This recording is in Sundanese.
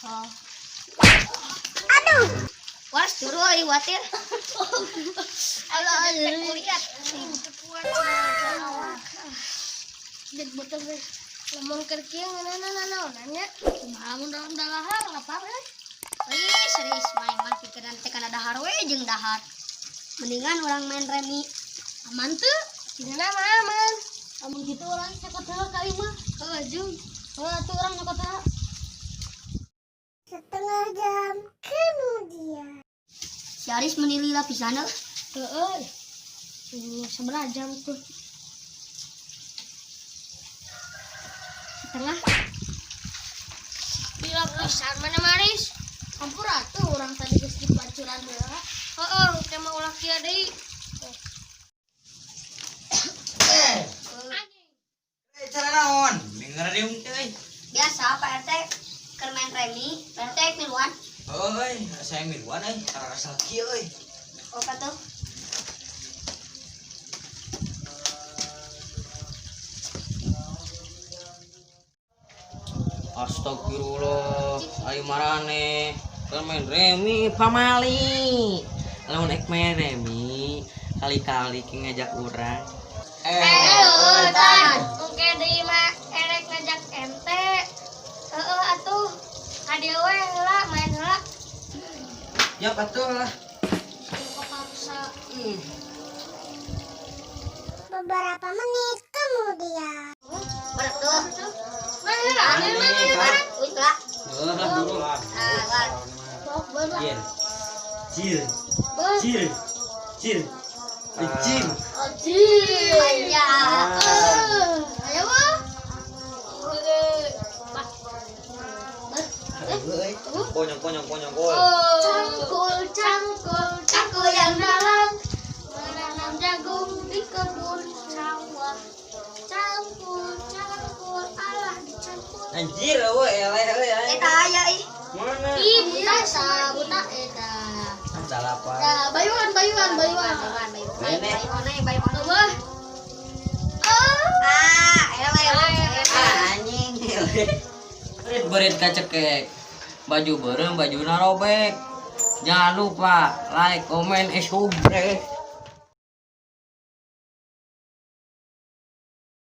Oh. Aduh. Was turu euy watir. Alah, Teu kuliat. Dek botol teh. Lamun keur kieu ngeunana nanaonan nya? Kumaha mun dalam dalahar lapar euy. Ih, serius main mah pikiran teh kana dahar we jeung dahar. Mendingan urang main remi. Aman teu? Cenah mah aman. Amun kitu urang cokot heula ka imah. Heuh, jeung. Heuh atuh urang nyokot heula. Setengah jam kemudian. Si Aris meuni lila pisan euy. Heeh. Ini seberapa jam tuh? Setengah. Lila pisan mana Maris? Ampura tuh orang tadi geus dipancuran heula. Heeh, teh mah ulah kieu deui. Eh, cara naon? Denger diung teh. Biasa Pak RT keur main remi, Pak RT miluan. Euy, saya miluan euy, rasa kieu euy. Oh katuh. Astagfirullah, ayo marane. Keur main remi pamali. Lamun ek main remi, kali-kali ki ngajak urang. Eh, tan. Oke deui mah erek ngajak ente. Heeh atuh. Ka dieu we heula main heula. Ya atuh lah. Kepaksa. Beberapa menit kemudian. Betul. Main heula, main main main. Wih lah. Heuh lah buru lah. Ah, lah. Sok beul lah. Jir. Jir. Beul. Jir. Jir. Jir. Anjir. Aya. Ayo wah. Bah. Euy. Konyol konyol konyol konyol. Cangkul, cangkul, cangkul yang dalam menanam jagung di kebun sawah. Cangkul, cangkul, alah dicangkul. Anjir euy, eleh euy. Eta aya ih. Mana? Ih, buta sa, buta eta. Dalapan. Nah, bayuan, bayuan, bayuan. Bayuan, bayuan. Bene. Bayuan, bayuan. Wah. Oh. Ah, eleh eleh. Ah, anjing. Berit kacekek. Baju beureum, bajuna robek. Jangan lupa like, komen, subscribe.